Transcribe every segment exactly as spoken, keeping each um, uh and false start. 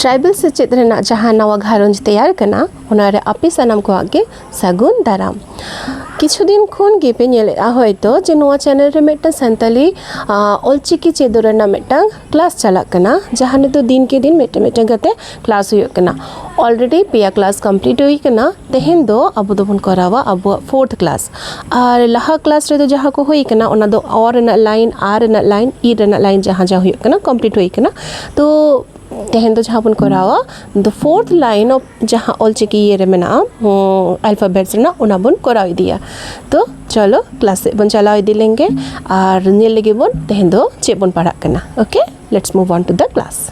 Tribal ᱥᱮᱪᱮᱫ ᱨᱮᱱᱟᱜ ᱡᱟᱦᱟᱸ ᱱᱟᱣᱟ ᱜᱷᱟᱨᱚᱸᱡᱽ ᱛᱮᱭᱟᱨ ᱠᱟᱱᱟ, ᱚᱱᱟᱨᱮ ᱟᱯᱮ ᱥᱟᱱᱟᱢ ᱠᱚᱣᱟᱜ ᱜᱮ ᱥᱟᱹᱜᱩᱱ ᱫᱟᱨᱟᱢ᱾ ᱠᱤᱪᱷᱩ ᱫᱤᱱ ᱠᱷᱚᱱ ᱜᱮᱯᱮ ᱧᱮᱞᱮᱫᱼᱟ ᱦᱚᱭᱛᱳ ᱡᱮ ᱱᱚᱣᱟ ᱪᱮᱱᱮᱞ ᱨᱮ ᱢᱤᱫᱴᱟᱝ ᱥᱟᱱᱛᱟᱞᱤ, ᱟ, ᱚᱞᱪᱤᱠᱤ ᱪᱮᱫᱚᱜ ᱨᱮᱱᱟᱜ ᱢᱤᱫᱴᱟᱝ ᱠᱞᱟᱥ ᱪᱟᱞᱟᱜ ᱠᱟᱱᱟ, ᱡᱟᱦᱟᱸ ᱨᱮᱫᱚ ᱫᱤᱱ ᱠᱮ ᱫᱤᱱ ᱢᱤᱫᱴᱟᱝ ᱢᱤᱫᱴᱟᱝ ᱠᱟᱛᱮ ᱠᱞᱟᱥ ᱦᱩᱭᱩᱜ ᱠᱟᱱᱟ᱾ ᱚᱞᱨᱮᱰᱤ ᱯᱮᱭᱟ ᱠᱞᱟᱥ ᱠᱚᱢᱯᱞᱤᱴ ᱦᱩᱭ ᱠᱟᱱᱟ᱾ ᱛᱮᱦᱮᱧ ᱫᱚ ᱟᱵᱚ ᱫᱚᱵᱚᱱ ᱠᱚᱨᱟᱣᱟ ᱟᱵᱚᱣᱟᱜ ᱯᱷᱳᱨᱛᱷ ᱠᱞᱟᱥ᱾ ᱟᱨ ᱞᱟᱦᱟ ᱠᱞᱟᱥ ᱨᱮᱫᱚ ᱡᱟᱦᱟᱸ ᱠᱚ ᱦᱩᱭ ᱠᱟᱱᱟ, ᱚᱱᱟ ᱫᱚ ᱚ ᱨᱮᱱᱟᱜ ᱞᱟᱭᱤᱱ, ᱟᱨ ᱨᱮᱱᱟᱜ ᱞᱟᱭᱤᱱ, ᱤ ᱨᱮᱱᱟᱜ ᱞᱟᱭᱤᱱ ᱡᱟᱦᱟᱸ ᱡᱟᱦᱟᱸ ᱦᱩᱭᱩᱜ ᱠᱟᱱᱟ, ᱠᱚᱢᱯᱞᱤᱴ ᱦᱩᱭ ᱠᱟᱱᱟ᱾ ᱛᱚ ᱛᱮᱦᱮᱧ ᱫᱚ ᱡᱟᱦᱟᱸ ᱵᱚᱱ ᱠᱚᱨᱟᱣᱟ, the fourth line of ᱡᱟᱦᱟᱸ ᱚᱞᱪᱤᱠᱤ ᱤᱭᱟᱹ ᱨᱮ ᱢᱮᱱᱟᱜᱼᱟ, ᱟᱞᱯᱷᱟᱵᱮᱴᱥ ᱨᱮᱱᱟᱜ, ᱚᱱᱟ ᱵᱚᱱ ᱠᱚᱨᱟᱣ ᱤᱫᱤᱭᱟ᱾ ᱛᱚ ᱪᱚᱞᱚ ᱠᱞᱟᱥ ᱥᱮᱫ ᱵᱚᱱ ᱪᱟᱞᱟᱣ ᱤᱫᱤ ᱞᱮᱱᱜᱮ ᱟᱨ ᱧᱮᱞ ᱞᱮᱜᱮ ᱵᱚᱱ ᱛᱮᱦᱮᱧ ᱫᱚ ᱪᱮᱫ ᱵᱚᱱ ᱯᱟᱲᱦᱟᱜ ᱠᱟᱱᱟ᱾ Okay, let's move on to the class.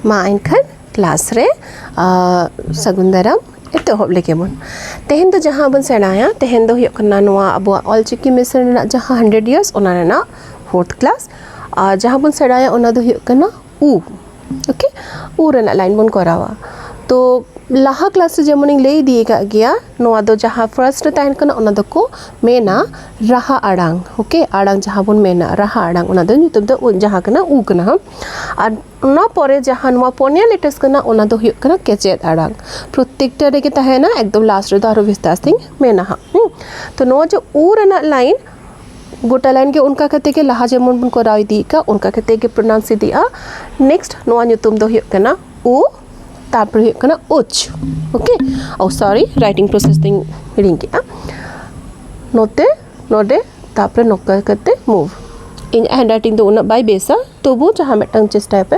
ᱢᱟ ᱮᱱᱠᱷᱟᱱ ᱠᱞᱟᱥ ᱨᱮ, ᱟ, ᱥᱟᱹᱜᱩᱱ ᱫᱟᱨᱟᱢ ᱮᱛᱚᱦᱚᱵ ᱞᱮᱜᱮ ᱵᱚᱱ᱾ ᱛᱮᱦᱮᱧ ᱫᱚ ᱡᱟᱦᱟᱸ ᱵᱚᱱ ᱥᱮᱬᱟᱭᱟ, ᱛᱮᱦᱮᱧ ᱫᱚ ᱦᱩᱭᱩᱜ ᱠᱟᱱᱟ ᱱᱚᱣᱟ ᱟᱵᱚᱣᱟᱜ ᱚᱞᱪᱤᱠᱤ ᱢᱤᱥᱚᱱ ᱨᱮᱱᱟᱜ ᱡᱟᱦᱟᱸ ᱦᱟᱱᱰᱨᱮᱰ ᱤᱭᱟᱨᱥ, ᱚᱱᱟ ᱨᱮᱱᱟᱜ ᱯᱷᱳᱨᱛᱷ ᱠᱞᱟᱥ᱾ ᱟᱨ ᱡᱟᱦᱟᱸ ᱵᱚᱱ ᱥᱮᱬᱟᱭᱟ, ᱚᱱᱟ ᱫᱚ ᱦᱩᱭᱩᱜ ᱠᱟᱱᱟ ᱩ᱾ Okay, ᱩ ᱨᱮᱱᱟᱜ ᱞᱟᱭᱤᱱ ᱵᱚᱱ ᱠᱚᱨᱟᱣᱟ᱾ ᱛᱚ ᱞᱟᱦᱟ ᱠᱞᱟᱥ ᱨᱮ ᱡᱮᱢᱚᱱᱤᱧ ᱞᱟᱹᱭ ᱤᱫᱤ ᱟᱠᱟᱫ ᱜᱮᱭᱟ, ᱱᱚᱣᱟ ᱫᱚ ᱡᱟᱦᱟᱸ ᱯᱷᱟᱨᱥᱴ ᱨᱮ ᱛᱟᱦᱮᱱ ᱠᱟᱱᱟ, ᱚᱱᱟ ᱫᱚᱠᱚ ᱢᱮᱱᱟ ᱨᱟᱦᱟ ᱟᱲᱟᱝ᱾ Okay, ᱟᱲᱟᱝ ᱡᱟᱦᱟᱸ ᱵᱚᱱ ᱢᱮᱱᱟ ᱨᱟᱦᱟ ᱟᱲᱟᱝ, ᱚᱱᱟ ᱫᱚ ᱧᱩᱛᱩᱢ ᱫᱚ ᱩ, ᱡᱟᱦᱟᱸ ᱠᱟᱱᱟ, ᱩ ᱠᱟᱱᱟ, ᱦᱟᱸ᱾ ᱟᱨ ᱚᱱᱟ ᱯᱚᱨᱮ ᱡᱟᱦᱟᱸ ᱱᱚᱣᱟ ᱯᱚᱱᱭᱟ ᱞᱮᱴᱟᱨᱥ ᱠᱟᱱᱟ, ᱚᱱᱟ ᱫᱚ ᱦᱩᱭᱩᱜ ᱠᱟᱱᱟ ᱠᱮᱪᱮᱫ ᱟᱲᱟᱝ᱾ ᱯᱨᱚᱛᱛᱮᱠᱴᱟ ᱨᱮᱜᱮ ᱛᱟᱦᱮᱱᱟ, ᱮᱠᱫᱚᱢ ᱞᱟᱥᱴ ᱨᱮᱫᱚ ᱟᱨᱦᱚᱸ ᱵᱤᱥᱛᱟᱨ ᱛᱤᱧ ᱢᱮᱱᱟ ᱦᱟᱸᱜ᱾ ᱦᱩᱸ᱾ ᱛᱚ ᱱᱚᱣᱟ ᱡᱮ ᱩ ᱨᱮᱱᱟᱜ ᱞᱟᱭᱤᱱ, ᱜᱚᱴᱟ ᱞᱟᱭᱤᱱ ᱜᱮ ᱚᱱᱠᱟ ᱠᱟᱛᱮ ᱜᱮ ᱞᱟᱦᱟ ᱡᱮᱢᱚᱱ ᱵᱚᱱ ᱠᱚᱨᱟᱣ ᱤᱫᱤᱭᱮᱫ ᱠᱟᱱ, ᱚᱱᱠᱟ ᱠᱟᱛᱮ ᱜᱮ ᱯᱨᱚᱱᱟᱣᱩᱱᱥ ᱤᱫᱤᱜᱼᱟ᱾ ᱱᱮᱠᱥᱴ ᱱᱚᱣᱟ ᱧᱩᱛᱩᱢ ᱫᱚ ᱦᱩᱭᱩᱜ ᱠᱟᱱᱟ ᱩ, ᱛᱟᱨᱯᱚᱨᱮ ᱦᱩᱭᱩᱜ ᱠᱟᱱᱟ ᱩᱪ᱾ Okay, oh sorry, writing process ᱫᱚᱧ ᱦᱤᱲᱤᱧ ᱠᱮᱫᱼᱟ᱾ ᱱᱚᱛᱮ, ᱱᱚᱰᱮ, ᱛᱟᱨᱯᱚᱨᱮ ᱱᱚᱝᱠᱟ ᱠᱟᱛᱮ ᱢᱩᱵᱷ᱾ ᱤᱧᱟᱹᱜ ᱦᱮᱱᱰ ᱨᱟᱭᱴᱤᱝ ᱫᱚ ᱩᱱᱟᱹᱜ ᱵᱟᱭ ᱵᱮᱥᱟ, ᱛᱚᱵᱩ ᱡᱟᱦᱟᱸ ᱢᱤᱫᱴᱟᱝ ᱪᱮᱥᱴᱟᱭ ᱯᱮ᱾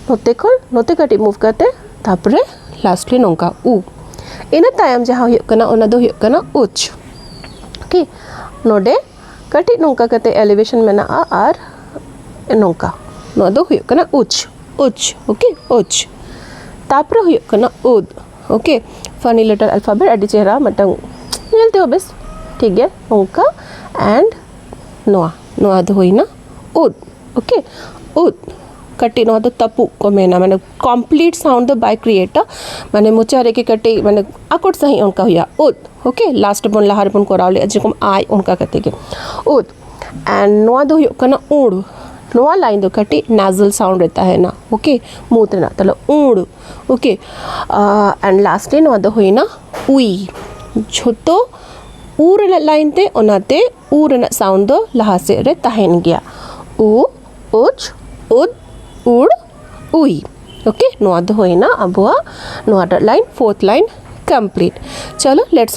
ᱱᱚᱛᱮ ᱠᱷᱚᱱ ᱱᱚᱛᱮ ᱠᱟᱹᱴᱤᱡ ᱢᱩᱵᱷ ᱠᱟᱛᱮ, ᱛᱟᱨᱯᱚᱨᱮ ᱞᱟᱥᱴᱞᱤ ᱱᱚᱝᱠᱟ ᱩ᱾ ᱤᱱᱟᱹ ᱛᱟᱭᱚᱢ ᱡᱟᱦᱟᱸ ᱦᱩᱭᱩᱜ ᱠᱟᱱᱟ, ᱚᱱᱟ ᱫᱚ ᱦᱩᱭᱩᱜ ᱠᱟᱱᱟ ᱩᱪ᱾ Okay, ᱱᱚᱰᱮ ᱠᱟᱹᱴᱤᱡ ᱱᱚᱝᱠᱟ ᱠᱟᱛᱮ ᱮᱞᱤᱵᱷᱮᱥᱚᱱ ᱢᱮᱱᱟᱜᱼᱟ ᱟᱨ ᱱᱚᱝᱠᱟ, ᱱᱚᱣᱟ ᱫᱚ ᱦᱩᱭᱩᱜ ᱠᱟᱱᱟ ᱩᱪ, ᱩᱪ᱾ Okay, ᱩᱪ᱾ ᱛᱟᱨᱯᱚᱨᱮ ᱦᱩᱭᱩᱜ ᱠᱟᱱᱟ ᱩᱫ᱾ Okay, funny letter alphabet, ᱟᱹᱰᱤ ᱪᱮᱦᱨᱟ ᱢᱤᱫᱴᱟᱝ ᱧᱮᱞ ᱛᱮᱦᱚᱸ ᱵᱮᱥ᱾ ᱴᱷᱤᱠ ᱜᱮᱭᱟ, ᱱᱚᱝᱠᱟ and ᱱᱚᱣᱟ, ᱱᱚᱣᱟ ᱫᱚ ᱦᱩᱭᱱᱟ ᱩᱫ᱾ Okay, ᱩᱫ᱾ ᱠᱟᱹᱴᱤᱡ ᱱᱚᱣᱟ ᱫᱚ ᱛᱟᱹᱯᱩᱜ ᱠᱚ ᱢᱮᱱᱟ, ᱢᱟᱱᱮ complete sound ᱫᱚ ᱵᱟᱭ createᱟ, ᱢᱟᱱᱮ ᱢᱚᱪᱟ ᱨᱮᱜᱮ ᱠᱟᱹᱴᱤᱡ ᱢᱟᱱᱮ ᱟᱠᱚᱴ ᱥᱟᱺᱦᱤᱡ ᱚᱱᱠᱟ ᱦᱩᱭᱩᱜᱼᱟ᱾ ᱩᱫ, okay, last ᱵᱚᱱ ᱞᱟᱦᱟ ᱨᱮᱵᱚᱱ ᱠᱚᱨᱟᱣ ᱞᱮᱫᱼᱟ ᱡᱮᱨᱚᱠᱚᱢ ᱟᱭ, ᱚᱱᱠᱟ ᱠᱟᱛᱮ ᱜᱮ ᱩᱫ᱾ And ᱱᱚᱣᱟ ᱫᱚ ᱦᱩᱭᱩᱜ ᱠᱟᱱᱟ ᱩᱲ᱾ ᱱᱚᱣᱟ line ᱫᱚ ᱠᱟᱹᱴᱤᱡ nasal sound ᱨᱮ ᱛᱟᱦᱮᱱᱟ, okay, ᱢᱩᱫ ᱨᱮᱱᱟᱜ, ᱛᱟᱦᱞᱮ ᱩᱲ, okay᱾ And last ᱨᱮ ᱱᱚᱣᱟ ᱫᱚ ᱦᱩᱭᱱᱟ ᱩᱭ᱾ ᱡᱷᱚᱛᱚ ᱩ ᱨᱮᱱᱟᱜ line ᱛᱮ, ᱚᱱᱟᱛᱮ ᱩ ᱨᱮᱱᱟᱜ sound ᱫᱚ ᱞᱟᱦᱟ ᱥᱮᱫ ᱨᱮ ᱛᱟᱦᱮᱱ ᱜᱮᱭᱟ᱾ ᱩ, ᱩᱪ, ᱩᱫ, ᱩᱲ, ᱩᱭ᱾ Okay, ᱱᱚᱣᱟ ᱫᱚ ᱦᱩᱭᱱᱟ ᱟᱵᱚᱣᱟᱜ ᱱᱚᱣᱟᱴᱟᱜ line, fourth line complete᱾ ᱪᱚᱞᱚ, let's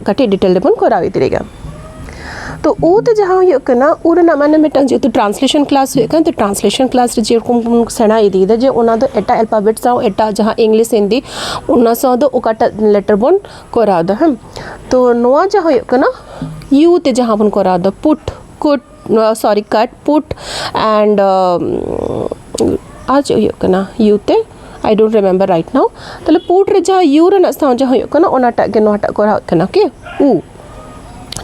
ᱠᱟᱹᱴᱤᱡ detail ᱨᱮᱵᱚᱱ ᱠᱚᱨᱟᱣ ᱤᱫᱤ ᱞᱮᱜᱮ᱾ ᱛᱚ ᱩ ᱛᱮ ᱡᱟᱦᱟᱸ ᱦᱩᱭᱩᱜ ᱠᱟᱱᱟ, ᱩ ᱨᱮᱱᱟᱜ ᱢᱟᱱᱮ ᱢᱤᱫᱴᱟᱝ, ᱡᱮᱦᱮᱛᱩ translation class ᱦᱩᱭᱩᱜ ᱠᱟᱱᱟ, ᱛᱚ translation class ᱨᱮ ᱡᱮᱨᱚᱠᱚᱢ ᱵᱚᱱ ᱥᱮᱬᱟ ᱤᱫᱤᱭᱮᱫᱟ ᱡᱮ ᱚᱱᱟ ᱫᱚ ᱮᱴᱟᱜ alphabet ᱥᱟᱶ, ᱮᱴᱟᱜ ᱡᱟᱦᱟᱸ English, ᱦᱤᱱᱫᱤ, ᱚᱱᱟ ᱥᱟᱶ ᱫᱚ ᱚᱠᱟᱴᱟᱜ letter ᱵᱚᱱ ᱠᱚᱨᱟᱣ ᱮᱫᱟ, ᱦᱮᱸ᱾ ᱛᱚ ᱱᱚᱣᱟ ᱡᱟᱦᱟᱸ ᱦᱩᱭᱩᱜ ᱠᱟᱱᱟ, ᱭᱩ ᱛᱮ ᱡᱟᱦᱟᱸ ᱵᱚᱱ ᱠᱚᱨᱟᱣ ᱮᱫᱟ, put, ᱠᱩᱴ, sorry, cut, put and ᱟᱨ ᱪᱮᱫ ᱦᱩᱭᱩᱜ ᱠᱟᱱᱟ ᱭᱩ ᱛᱮ, I don't remember right now᱾ ᱛᱟᱦᱞᱮ put ᱨᱮ ᱡᱟᱦᱟᱸ ᱭᱩ ᱨᱮᱱᱟᱜ sound ᱡᱟᱦᱟᱸ ᱦᱩᱭᱩᱜ ᱠᱟᱱᱟ, ᱚᱱᱟᱴᱟᱜ ᱜᱮ ᱱᱚᱣᱟᱴᱟᱜ ᱠᱚᱨᱟᱣ ᱠᱟᱱᱟ, okay, ᱩ,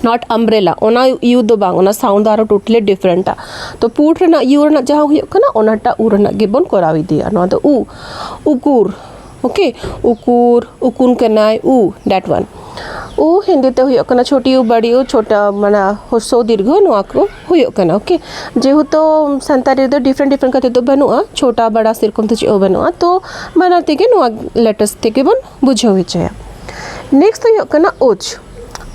not umbrella, ᱚᱱᱟ ᱭᱩ ᱫᱚ ᱵᱟᱝ, ᱚᱱᱟ sound ᱫᱚ ᱟᱨᱚ totally differentᱟ᱾ ᱛᱚ put ᱨᱮᱱᱟᱜ ᱭᱩ ᱨᱮᱱᱟᱜ ᱡᱟᱦᱟᱸ ᱦᱩᱭᱩᱜ ᱠᱟᱱᱟ, ᱚᱱᱟᱴᱟᱜ ᱩ ᱨᱮᱱᱟᱜ ᱜᱮᱵᱚᱱ ᱠᱚᱨᱟᱣ ᱤᱫᱤᱭᱟ᱾ ᱱᱚᱣᱟ ᱫᱚ ᱩ, ᱩᱠᱩᱨ, okay, ᱩᱠᱩᱨ, ᱩᱠᱩᱱ ᱠᱟᱱᱟᱭ, ᱩ, that one᱾ ᱩ ᱦᱤᱱᱫᱤ ᱛᱮ ᱦᱩᱭᱩᱜ ᱠᱟᱱᱟ ᱪᱷᱳᱴᱤ ᱩ, ᱵᱟᱲᱤ ᱩ, ᱪᱷᱳᱴᱟ, ᱢᱟᱱᱮ ᱦᱨᱚᱥᱣ ᱫᱤᱨᱜᱷᱚ, ᱱᱚᱣᱟ ᱠᱚ ᱦᱩᱭᱩᱜ ᱠᱟᱱᱟ, okay᱾ ᱡᱮᱦᱮᱛᱩ ᱥᱟᱱᱛᱟᱲᱤ ᱨᱮᱫᱚ different different ᱠᱟᱛᱮ ᱫᱚ ᱵᱟᱹᱱᱩᱜᱼᱟ, ᱪᱷᱳᱴᱟ ᱵᱟᱲᱟ ᱥᱮᱨᱚᱠᱚᱢ ᱫᱚ ᱪᱮᱫ ᱦᱚᱸ ᱵᱟᱹᱱᱩᱜᱼᱟ, ᱛᱚ ᱵᱟᱱᱟᱨ ᱛᱮᱜᱮ ᱱᱚᱣᱟ letters ᱛᱮᱜᱮ ᱵᱚᱱ ᱵᱩᱡᱷᱟᱹᱣ ᱦᱚᱪᱚᱭᱟ᱾ Next ᱫᱚ ᱦᱩᱭᱩᱜ ᱠᱟᱱᱟ ᱩᱪ᱾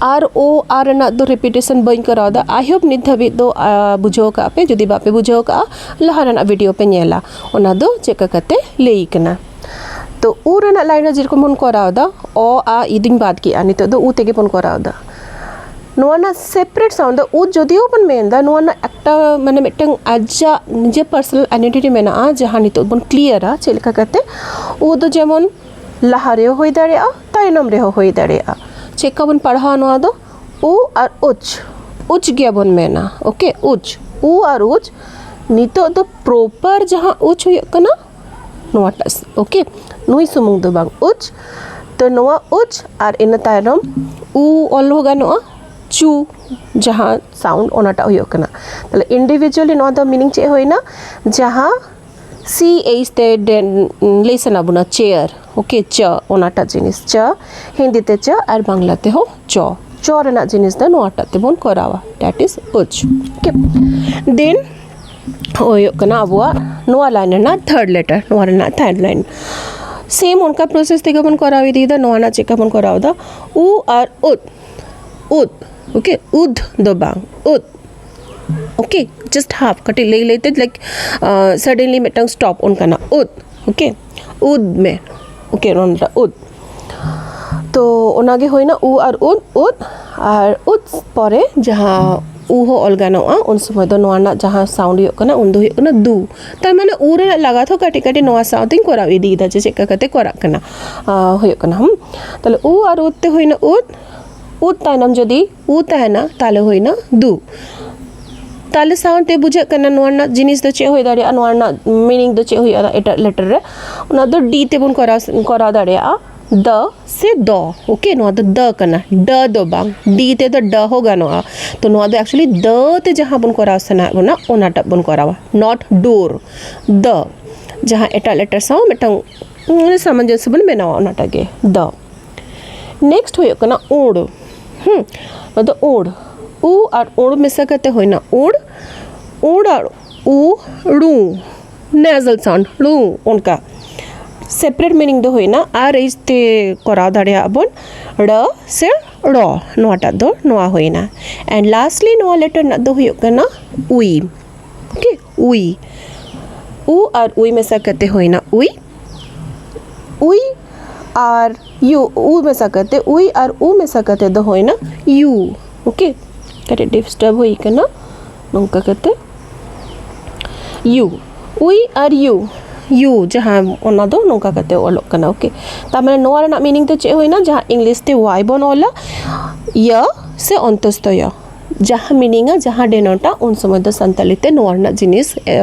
ᱟᱨ ᱳ ᱟᱨ ᱨᱮᱱᱟᱜ ᱫᱚ repetition ᱵᱟᱹᱧ ᱠᱚᱨᱟᱣ ᱮᱫᱟ, I hope ᱱᱤᱛ ᱫᱷᱟᱹᱵᱤᱡ ᱫᱚ ᱵᱩᱡᱷᱟᱹᱣ ᱠᱟᱜᱼᱟ ᱯᱮ᱾ ᱡᱩᱫᱤ ᱵᱟᱯᱮ ᱵᱩᱡᱷᱟᱹᱣ ᱠᱟᱜᱼᱟ, ᱞᱟᱦᱟ ᱨᱮᱱᱟᱜ video ᱯᱮ ᱧᱮᱞᱟ, ᱚᱱᱟ ᱫᱚ ᱪᱮᱫ ᱞᱮᱠᱟ ᱠᱟᱛᱮ ᱞᱟᱹᱭ ᱠᱟᱱᱟ᱾ ᱛᱚ ᱩ ᱨᱮᱱᱟᱜ line ᱨᱮ ᱡᱮᱨᱚᱠᱚᱢ ᱵᱚᱱ ᱠᱚᱨᱟᱣ ᱮᱫᱟ, ᱚ, ᱟ, ᱤ ᱫᱩᱧ ᱵᱟᱫ ᱠᱮᱜᱼᱟ, ᱱᱤᱛᱚᱜ ᱫᱚ ᱩ ᱛᱮᱜᱮ ᱵᱚᱱ ᱠᱚᱨᱟᱣ ᱮᱫᱟ᱾ ᱱᱚᱣᱟ ᱨᱮᱱᱟᱜ separate sound ᱫᱚ ᱩ ᱡᱚᱫᱤᱭᱳ ᱵᱚᱱ ᱢᱮᱱ ᱮᱫᱟ, ᱱᱚᱣᱟ ᱨᱮᱱᱟᱜ ᱮᱠᱴᱟ ᱢᱟᱱᱮ ᱢᱤᱫᱴᱟᱝ ᱟᱡᱟᱜ ᱱᱤᱡᱮ personal identity ᱢᱮᱱᱟᱜᱼᱟ, ᱡᱟᱦᱟᱸ ᱱᱤᱛᱚᱜ ᱵᱚᱱ clearᱟ ᱪᱮᱫ ᱞᱮᱠᱟ ᱠᱟᱛᱮ᱾ ᱩ ᱫᱚ ᱡᱮᱢᱚᱱ ᱞᱟᱦᱟ ᱨᱮᱦᱚᱸ ᱦᱩᱭ ᱫᱟᱲᱮᱭᱟᱜᱼᱟ, ᱛᱟᱭᱱᱚᱢ ᱨᱮᱦᱚᱸ ᱦᱩᱭ ᱫᱟᱲᱮᱭᱟᱜᱼᱟ᱾ ᱪᱮᱫ ᱞᱮᱠᱟ ᱵᱚᱱ ᱯᱟᱲᱦᱟᱣᱟ ᱱᱚᱣᱟ ᱫᱚ? ᱩ ᱟᱨ ᱩᱪ, ᱩᱪ ᱜᱮᱵᱚᱱ ᱢᱮᱱᱟ, okay, ᱩᱪ, ᱩ ᱟᱨ ᱩᱪ᱾ ᱱᱤᱛᱚᱜ ᱫᱚ proper ᱡᱟᱦᱟᱸ ᱩᱪ ᱦᱩᱭᱩᱜ ᱠᱟᱱᱟ ᱱᱚᱣᱟᱴᱟᱜ, okay, ᱱᱩᱭ ᱥᱩᱢᱩᱝ ᱫᱚ ᱵᱟᱝ, ᱩᱪ᱾ ᱛᱚ ᱱᱚᱣᱟ ᱩᱪ ᱟᱨ ᱤᱱᱟᱹ ᱛᱟᱭᱱᱚᱢ ᱩ ᱚᱞ ᱦᱚᱸ ᱜᱟᱱᱚᱜᱼᱟ, ᱪᱩ ᱡᱟᱦᱟᱸ ᱥᱟᱣᱩᱱᱰ, ᱚᱱᱟᱴᱟᱜ ᱦᱩᱭᱩᱜ ᱠᱟᱱᱟ᱾ ᱛᱟᱦᱞᱮ ᱤᱱᱰᱤᱵᱷᱤᱡᱩᱣᱟᱞᱤ ᱱᱚᱣᱟ ᱫᱚ ᱢᱤᱱᱤᱝ ᱪᱮᱫ ᱦᱩᱭᱱᱟ? ᱡᱟᱦᱟᱸ ᱥᱤ ᱮᱭᱤᱪ ᱛᱮ ᱰᱮᱱ ᱞᱟᱹᱭ ᱥᱟᱱᱟ ᱵᱚᱱᱟ, ᱪᱮᱭᱟᱨ, ᱳᱠᱮ, ᱪᱟ, ᱚᱱᱟᱴᱟᱜ ᱡᱤᱱᱤᱥ, ᱪᱟ, ᱦᱤᱱᱫᱤ ᱛᱮ ᱪᱟ ᱟᱨ ᱵᱟᱝᱞᱟ ᱛᱮᱦᱚᱸ ᱪᱚ᱾ ᱪᱚ ᱨᱮᱱᱟᱜ ᱡᱤᱱᱤᱥ ᱫᱚ ᱱᱚᱣᱟᱴᱟᱜ ᱛᱮᱵᱚᱱ ᱠᱚᱨᱟᱣᱟ, that is ᱩᱪ᱾ ᱳᱠᱮ, ᱫᱮᱱ ᱦᱩᱭᱩᱜ ᱠᱟᱱᱟ ᱟᱵᱚᱣᱟᱜ ᱱᱚᱣᱟ ᱞᱟᱭᱤᱱ ᱨᱮᱱᱟᱜ ᱛᱷᱟᱨᱰ ᱞᱮᱴᱟᱨ, ᱱᱚᱣᱟ ᱨᱮᱱᱟᱜ ᱛᱷᱟᱨᱰ ᱞᱟᱭᱤᱱ᱾ ᱥᱮᱢ ᱚᱱᱠᱟ ᱯᱨᱚᱥᱮᱥ ᱛᱮᱜᱮ ᱵᱚᱱ ᱠᱚᱨᱟᱣ ᱤᱫᱤᱭᱮᱫᱟ᱾ ᱱᱚᱣᱟ ᱨᱮᱱᱟᱜ ᱪᱮᱫ ᱞᱮᱠᱟ ᱵᱚᱱ ᱠᱚᱨᱟᱣ ᱮᱫᱟ? ᱩ ᱟᱨ ᱩᱫ, ᱩᱫ, ᱳᱠᱮ, ᱩᱫ ᱫᱚ ᱵᱟᱝ, ᱩᱫ᱾ ᱳᱠᱮ, ᱡᱟᱥᱴ ᱦᱟᱯ, ᱠᱟᱹᱴᱤᱡ ᱞᱟᱹᱭ ᱞᱟᱹᱭᱛᱮ, ᱞᱟᱭᱤᱠ, ᱥᱟᱰᱮᱱᱞᱤ ᱢᱤᱫᱴᱟᱝ ᱥᱴᱚᱯ ᱚᱱᱠᱟᱱᱟᱜ, ᱩᱫ, ᱳᱠᱮ, ᱩᱫ ᱢᱮ, ᱳᱠᱮ, ᱱᱚᱣᱟᱴᱟᱜ ᱩᱫ᱾ ᱛᱚ ᱚᱱᱟᱜᱮ ᱦᱩᱭᱱᱟ ᱩ ᱟᱨ ᱩᱫ, ᱩᱫ᱾ ᱟᱨ ᱩᱫ ᱯᱚᱨᱮ ᱡᱟᱦᱟᱸ ᱩ ᱦᱚᱸ ᱚᱞ ᱜᱟᱱᱚᱜᱼᱟ, ᱩᱱ ᱥᱚᱢᱚᱭ ᱫᱚ ᱱᱚᱣᱟ ᱨᱮᱱᱟᱜ ᱡᱟᱦᱟᱸ ᱥᱟᱣᱩᱱᱰ ᱦᱩᱭᱩᱜ ᱠᱟᱱᱟ, ᱩᱱ ᱫᱚ ᱦᱩᱭᱩᱜ ᱠᱟᱱᱟ ᱫᱩ᱾ ᱛᱟᱨ ᱢᱟᱱᱮ ᱩ ᱨᱮᱱᱟᱜ ᱞᱟᱜᱟᱛ ᱦᱚᱸ ᱠᱟᱹᱴᱤᱡ ᱠᱟᱹᱴᱤᱡ ᱱᱚᱣᱟ ᱥᱟᱶᱛᱮᱧ ᱠᱚᱨᱟᱣ ᱤᱫᱤᱭᱮᱫᱟ, ᱡᱮ ᱪᱮᱫ ᱞᱮᱠᱟ ᱠᱟᱛᱮ ᱠᱚᱨᱟᱜ ᱠᱟᱱᱟ, ᱟᱸ, ᱦᱩᱭᱩᱜ ᱠᱟᱱᱟ᱾ ᱦᱩᱸ, ᱛᱟᱦᱞᱮ ᱩ ᱟᱨ ᱩᱫ ᱛᱮ ᱦᱩᱭᱱᱟ ᱩᱫ᱾ ᱩᱫ ᱛᱟᱭᱱᱚᱢ ᱡᱩᱫᱤ ᱩ ᱛᱟᱦᱮᱱᱟ, ᱛᱟᱦᱞᱮ ᱦᱩᱭᱱᱟ ᱫᱩ᱾ ᱛᱟᱦᱞᱮ ᱥᱟᱶᱛᱮ ᱵᱩᱡᱷᱟᱹᱜ ᱠᱟᱱᱟ ᱱᱚᱣᱟ ᱨᱮᱱᱟᱜ ᱡᱤᱱᱤᱥ ᱫᱚ ᱪᱮᱫ ᱦᱩᱭ ᱫᱟᱲᱮᱭᱟᱜᱼᱟ, ᱱᱚᱣᱟ ᱨᱮᱱᱟᱜ ᱢᱤᱱᱤᱝ ᱫᱚ ᱪᱮᱫ ᱦᱩᱭᱩᱜᱼᱟ ᱮᱴᱟᱜ ᱞᱮᱴᱟᱨ ᱨᱮ, ᱚᱱᱟ ᱫᱚ ᱰᱤ ᱛᱮᱵᱚᱱ ᱠᱚᱨᱟᱣ, ᱠᱚᱨᱟᱣ ᱫᱟᱲᱮᱭᱟᱜᱼᱟ, ᱫᱟ ᱥᱮ ᱫᱚ᱾ ᱳᱠᱮ, ᱱᱚᱣᱟ ᱫᱚ ᱫᱟ ᱠᱟᱱᱟ, ᱰᱟ ᱫᱚ ᱵᱟᱝ, ᱰᱤ ᱛᱮᱫᱚ ᱰᱟ ᱦᱚᱸ ᱜᱟᱱᱚᱜᱼᱟ᱾ ᱛᱚ ᱱᱚᱣᱟ ᱫᱚ ᱮᱠᱪᱩᱭᱮᱞᱤ ᱫᱟ ᱛᱮ ᱡᱟᱦᱟᱸ ᱵᱚᱱ ᱠᱚᱨᱟᱣ ᱥᱟᱱᱟᱭᱮᱫ ᱵᱚᱱᱟ, ᱚᱱᱟᱴᱟᱜ ᱵᱚᱱ ᱠᱚᱨᱟᱣᱟ, ᱱᱚᱴ ᱰᱳᱨ᱾ ᱫᱟ, ᱡᱟᱦᱟᱸ ᱮᱴᱟᱜ ᱞᱮᱴᱟᱨ ᱥᱟᱶ ᱢᱤᱫᱴᱟᱝ, ᱩᱸ, ᱥᱟᱢᱚᱧᱡᱚᱥᱥᱚ ᱵᱚᱱ ᱵᱮᱱᱟᱣᱟ, ᱚᱱᱟᱴᱟᱜ ᱜᱮ ᱫᱟ᱾ ᱱᱮᱠᱥᱴ ᱦᱩᱭᱩᱜ ᱠᱟᱱᱟ ᱩᱲ᱾ ᱦᱩᱸ, ᱱᱚᱣᱟ ᱫᱚ ᱩᱲ᱾ ᱩ ᱟᱨ ᱩᱲ ᱢᱮᱥᱟ ᱠᱟᱛᱮ ᱦᱩᱭᱱᱟ ᱩᱲ᱾ ᱩᱲ ᱟᱨ ᱩ, ᱲᱩ, ᱱᱮᱡᱟᱞ ᱥᱟᱣᱩᱱᱰ, ᱲᱩ, ᱚᱱᱠᱟ᱾ ᱥᱮᱯᱟᱨᱮᱴ ᱢᱤᱱᱤᱝ ᱫᱚ ᱦᱩᱭᱱᱟ, ᱟᱨ ᱮᱭᱤᱪ ᱛᱮ ᱠᱚᱨᱟᱣ ᱫᱟᱲᱮᱭᱟᱜ ᱵᱚᱱ, ᱲ ᱥᱮ ᱲᱚ, ᱱᱚᱣᱟᱴᱟᱜ ᱫᱚ ᱱᱚᱣᱟ ᱦᱩᱭᱱᱟ᱾ ᱮᱱᱰ ᱞᱟᱥᱴᱞᱤ ᱱᱚᱣᱟ ᱞᱮᱴᱟᱨ ᱨᱮᱱᱟᱜ ᱫᱚ ᱦᱩᱭᱩᱜ ᱠᱟᱱᱟ ᱩᱭ᱾ ᱳᱠᱮ, ᱩᱭ᱾ ᱩ ᱟᱨ ᱩᱭ ᱢᱮᱥᱟ ᱠᱟᱛᱮ ᱦᱩᱭᱱᱟ ᱩᱭ᱾ ᱩᱭ ᱟᱨ ᱭᱩ, ᱩ ᱢᱮᱥᱟ ᱠᱟᱛᱮ, ᱩᱭ ᱟᱨ ᱩ ᱢᱮᱥᱟ ᱠᱟᱛᱮ ᱫᱚ ᱦᱩᱭᱱᱟ ᱭᱩ᱾ ᱳᱠᱮ, ᱠᱟᱹᱴᱤᱡ ᱰᱤᱥᱴᱟᱨᱵ ᱦᱩᱭ ᱠᱟᱱᱟ, ᱱᱚᱝᱠᱟ ᱠᱟᱛᱮ ᱭᱩ, ᱩᱭ ᱟᱨ ᱭᱩ, ᱭᱩ ᱡᱟᱦᱟᱸ, ᱚᱱᱟ ᱫᱚ ᱱᱚᱝᱠᱟ ᱠᱟᱛᱮ ᱚᱞᱚᱜ ᱠᱟᱱᱟ᱾ ᱳᱠᱮ, ᱛᱟᱨ ᱢᱟᱱᱮ ᱱᱚᱣᱟ ᱨᱮᱱᱟᱜ ᱢᱤᱱᱤᱝ ᱫᱚ ᱪᱮᱫ ᱦᱩᱭᱱᱟ? ᱡᱟᱦᱟᱸ ᱤᱝᱞᱤᱥ ᱛᱮ ᱣᱟᱭ ᱵᱚᱱ ᱚᱞᱟ, ᱭᱟ ᱥᱮ ᱚᱱᱛᱚᱥᱛᱚ ᱭᱟ, ᱡᱟᱦᱟᱸ ᱢᱤᱱᱤᱝᱟ, ᱡᱟᱦᱟᱸ ᱰᱮᱱᱳᱴᱟ, ᱩᱱ ᱥᱚᱢᱚᱭ ᱫᱚ ᱥᱟᱱᱛᱟᱞᱤ ᱛᱮ ᱱᱚᱣᱟ ᱨᱮᱱᱟᱜ ᱡᱤᱱᱤᱥ, ᱮ,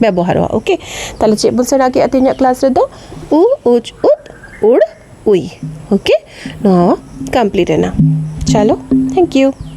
ᱵᱮᱵᱚᱦᱟᱨᱚᱜᱼᱟ᱾ ᱳᱠᱮ, ᱛᱟᱦᱞᱮ ᱪᱮᱫ ᱵᱚᱱ ᱥᱮᱬᱟ ᱠᱮᱫᱼᱟ ᱛᱮᱦᱮᱧᱟᱜ ᱠᱞᱟᱥ ᱨᱮᱫᱚ? ᱩ, ᱩᱪ, ᱩᱫ, ᱩᱲ, ᱩᱭ᱾ ᱳᱠᱮ, ᱱᱚᱣᱟ ᱠᱚᱢᱯᱞᱤᱴ ᱮᱱᱟ᱾ चलो, thank you.